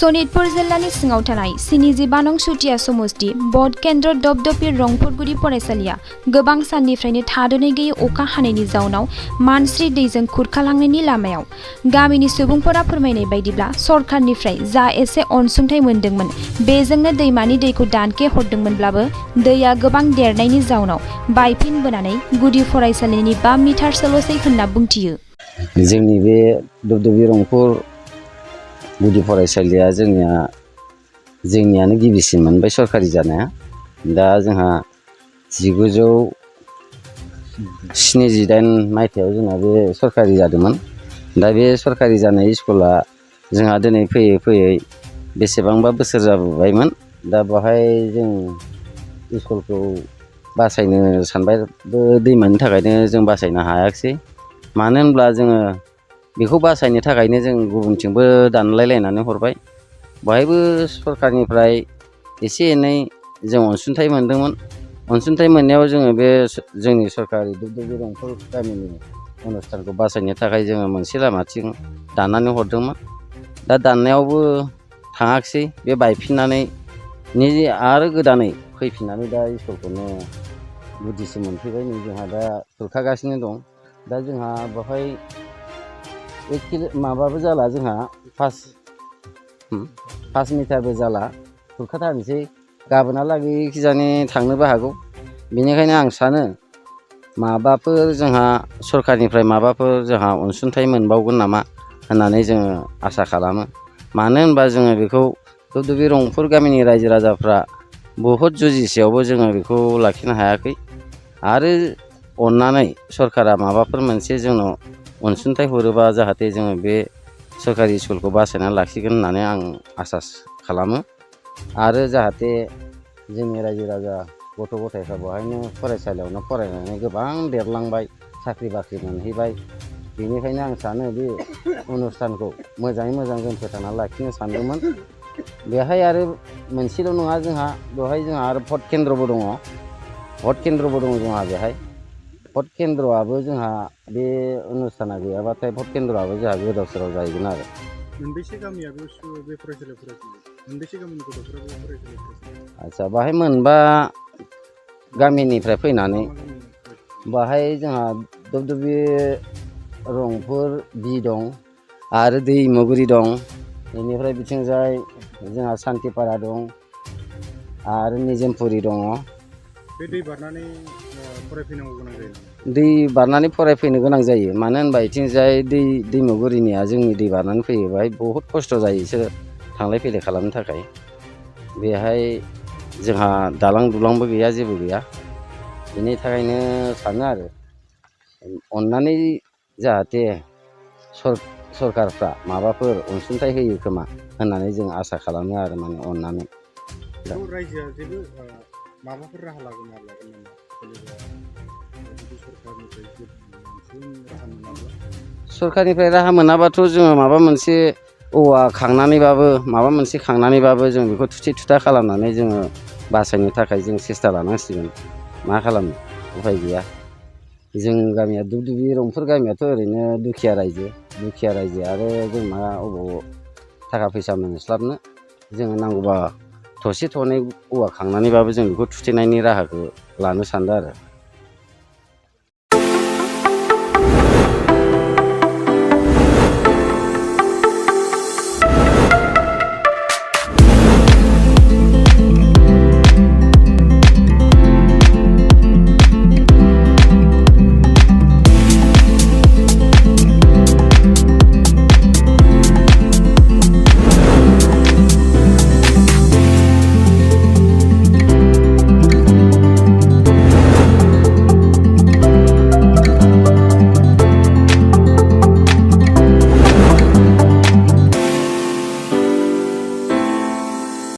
सनितपुर जिल्लानि सिङाव थानाय 72 नं सुतिया समस्ति बड केन्द्र दबदबि रंपुरगुरि फरायसालिया गोबां साननिफ्रायनो थाद'नाय गैयै अखा हानायनि जाउनाव मानस्रि दैजों खुरखालांनायनि लामायाव। गामिनि सुबुंफोरा फोरमायनाय बायदिब्ला सरकारनिफ्राय जा एसे अनसुंथाइ मोन्दोंमोन बेजोंनो दैमानि दैखौ दानखे हरदोंमोनब्लाबो दैया गोबां देरनायनि जाउनाव बायफिनबोनानै गुदि फरायसालिनि 5 मिटारसोल'सै होनना बुंथियो। जोंनि बे दबदबि रंपुर गुदि फरायसालिया जोंनियानो गिबिसिन मोनबाय सरकारि जानाया। दा जोंहा 1978 मायथाइयाव जोंहा बे सरकारि जादोंमोन। दा बे सरकारि जानाय स्कुला जोंहा दिनै फैयै फैयै बेसेबांबा बोसोर जाबोबायमोन। दा बेवहाय जों स्कुलखौ बासायनो सानबायबो दैमानि थाखायनो जों बासायनो हायाखिसै। मानो होनब्ला जोङो बेखौ बासायनो थाखायनो जों गुबुनथिंबो दानलायलायनानै हरबाय। बेवहायबो सरकारनिफ्राय एसे एनै जों अनसुंथाइ मोन्दोंमोन। अनसुंथाइ मोननायाव जोङो बे जोंनि सरकारि दबदबि रंपुर गामिनि अनुस्थानखौ बासायनो थाखाय जोङो मोनसे लामाथिं दाननानै हरदोंमोन। दा दाननायावबो थाङाखिसै, बे बायफिननानै आरो गोदानै फैफिननानै दा स्कुलखौनो गुदिसिम मोनफैबाय। नै जोंहा दा खुरखागासिनो दं। दा जोंहा बेवहाय माबाबो जाला, जोंहा 5 मिटारबो जाला, खुरखाथारनोसै। गाबोनहालागै खिजानि थांनोबो हागौ। बेनिखायनो आं सानो माबाफोर जोंहा सरकारनिफ्राय माबाफोर जोंहा अनसुंथाइ मोनबावगोन नामा होननानै जोङो आसा खालामो। मानो होनबा जोङो बेखौ दबदबि रंपुर गामिनि रायजो राजाफ्रा बहुद जुजिसेयावबो जोङो बेखौ लाखिनो हायाखै। आरो अननानै सरकारा माबाफोर मोनसे जोंनाव अनसुंथाइ हरोबा जाहाथे जोङो बे सरकारि स्कुलखौ बासायनानै लाखिगोन होननानै आं आसा खालामो। आरो जाहाथे जोंनि रायजो राजा गथ' गथायफ्रा बेवहायनो फरायसालियावनो फरायनानै गोबां देरलांबाय, साख्रि बाख्रि मोनहैबाय। बेनिखायनो आं सानो बे अनुस्थानखौ मोजाङै मोजां जों फोथांना लाखिनो सानदोंमोन। बेहाय आरो मोनसेल' नङा, बेवहाय जोंहा आरो भट केन्द्रबो दङ। जोंहा बेहाय भट केन्द्रआबो जोंहा बे अनुस्थाना गैयाबाथाय भट केन्द्रआबो जोंहा गोदाव सोराव जाहैगोन आरो। मोनबेसे गामिया बे फरायसालियाव फरायफैयो? मोनबेसे गामिनि गथ'फोरा बे फरायसालियाव फरायफैयो? आदसा, बाहाय मोनबा गामिनिफ्राय फैनानै बाहाय जोंहा दबदबि रंपुर बि दं आरो दैमुगुरि दं। बेनिफ्राय बिथिंजाय जोंहा सान्थिपारा दं आरो निजोमपुरि दङ। बे दै बारनानै फरायफैनांगौ गोनां जायो नामा? दै बारनानै फरायफैनो गोनां जायो। मानो होनबा बिथिंजाय दैमुगुरिनिया जोंनि दै बारनानै फैयो, बेहाय बहुद खस्थ' जायो बिसोर थांलाय फैलाय खालामनो थाखाय। बेहाय जोंहा दालां दुलांबो गैया, जेबो गैया। बेनि थाखायनो सानो आरो अननानै जाहाथे सरकारफ्रा माबाफोर अनसुंथाइ होयो खोमा होननानै जों आसा खालामो आरो, माने अननानै। रायजोआ जेबो माबाफोर राहा लागोन नामा? सरकारनिफ्राय राहा मोनाबाथ' जोङो माबा मोनसे औवा खांनानैबाबो माबा मोनसे खांनानैबाबो जों बेखौ थुथे थुथा खालामनानै जोङो बासायनो थाखाय जों सेस्था लानांसिगोन। मा खालामनो, उफाय गैया। जों गामिया दबदबि रंपुर गामियाथ' ओरैनो दुखिया रायजो आरो जों मा अबाव थाखा फैसा मोनस्लाबनो। जोङो नांगौबा थसे थनै औवा खांनानैबाबो जों बेखौ थुथेनायनि राहाखौ लानो सानदों आरो।